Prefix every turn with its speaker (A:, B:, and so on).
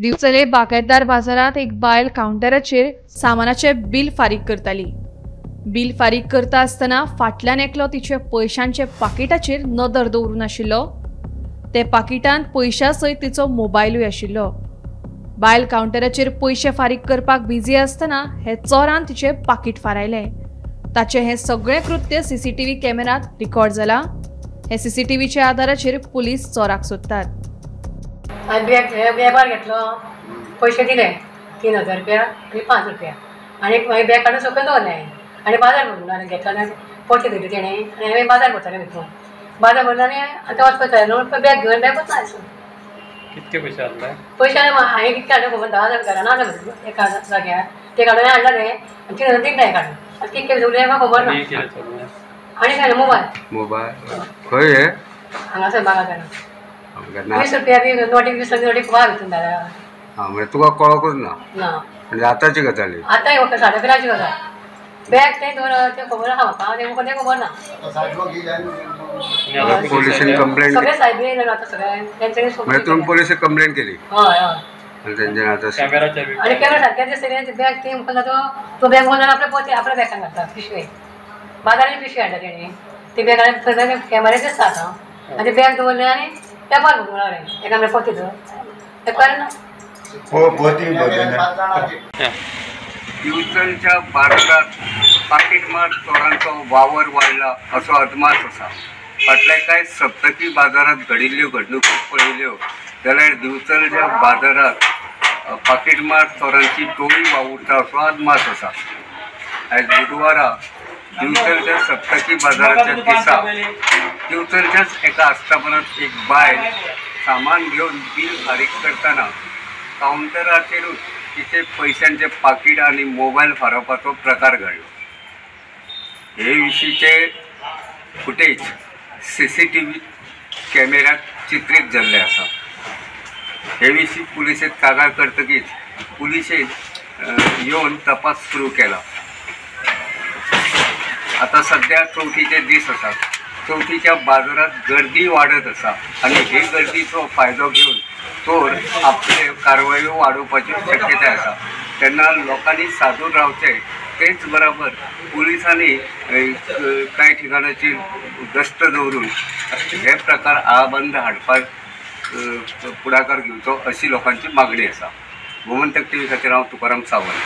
A: दिवचले बागायतदार बाजारात एक बायल कावंटराचेर सामानाचे बिल फारीक करताली। बिल फारीक करता आसतना फाटल्यान एकलो तिचे पयशांचे पाकिटाचेर नदर दवरून आशिल्लो। ते पाकिटांत पयशां सयत तिचो मोबायलूय आशिल्लो। बायल कावंटराचेर पयशे फारीक करपाक बिजी आसतना हे चोरान तिचे पाकिट फारायलें। ताचें हें सगळें कृत्य सीसीटीव्ही कॅमेरात रिकॉर्ड जाला। हे सीसीटीव्हीच्या आधाराचेर पुलीस चोराक सोदतात।
B: बॅग घेतलो, पयशे दिले 3000 रुपया आनी 5 रुपया आनी मागीर बॅग काडून सकयल दवरलें आनी बाजार भरून घेतलो आनी पयशे दिले तेणें आनी हांवें बाजार भरतालें भितून बाजार भरलो आनी आतां वचपाक जाय न्हू, बॅग घेवन बॅग वचना आसूं।
C: कितके पयशे हाडले?
B: पयशे हांवें कितके हाडले खबर 10,000 घरान हाडले एका जाग्यार, ते काडून हाडले आनी 3000 दिले काडून, आतां कितके उरले म्हाका खबर ना। आनी काय मोबायल
D: मोबायल खंय हे
B: हांगासर बागायतदारान 20 रुपया बी नोटी 20 नोटी खूब भितून दादा।
D: आं, म्हणजे तुका कळोकूच ना?
B: ना।
D: म्हणजे आतांची गजाली?
B: आतां 11:30ची गजाल। बॅग तें दवर तें खबर आहा म्हाका, तें म्हाका तें खबर ना।
D: पोलिसान कंप्लेंट
B: सगळे सायब येयले आतां सगळे तेंच्यांनी।
D: म्हणजे तुमी पोलिसेक कंप्लेंट केली?
B: हय हय।
D: आनी तेंच्यानी आतां
B: आनी कॅमेरा सारके दिसतले बॅग ती मुखार तो बॅग मुखार आपल्या पोती आपल्या बॅगान घालता पिशवे, बाजारांनी पिशवी हाडटा तेणी, ती बॅग सगळे कॅमेरा दिसता आतां। आनी बॅग दवरलें आनी पेपर भरून रावलें एका म्हळ्यार पोती तें कळना।
D: दिवचलच्या बाजारात पाकिटमार चोरांचो वावर वाडला असो अदमास आसा। फाटल्या कांय सप्तकी बाजारात घडिल्ल्यो घडणुको पळयल्यो जाल्यार दिवचलच्या बाजारात पाकिटमार चोरांची टोळी वावुरता असो अदमास आसा। आयज बुधवारा दिवचलच्या सप्तकी बाजाराच्या दिसा दिवचलच्याच एका आस्थापनात एक बायल सामान घेवन बील फारीक करतना कावंटराचेरूच तिचे पयशांचे पाकीट आनी मोबायल फारोवपाचो प्रकार घडलो। हे विशींचे फुटेज सीसीटीव्ही कॅमेऱ्यात चित्रीत जाल्ले आसा। हे विशीं पुलिसेत कागाळ करतकीच पुलिसेन येवन तपास सुरू केला। आतां सद्या चवथीचे दीस आसात, चवथीच्या बाजारात गर्दी वाडत आसा आनी हे गर्दीचो फायदो घेवन चोर आपले कारवायो वाडोवपाची शक्यताय आसा। तेन्ना लोकांनी सादूर रावचें, तेच बराबर पुलिसांनी कांय ठिकाणाची गस्त दवरून हे प्रकार आळाबंद हाडपाक फुडाकार घेवचो अशी लोकांची मागणी आसा। गोमंतक टीव्ही खातीर हांव तुकाराम सावंत।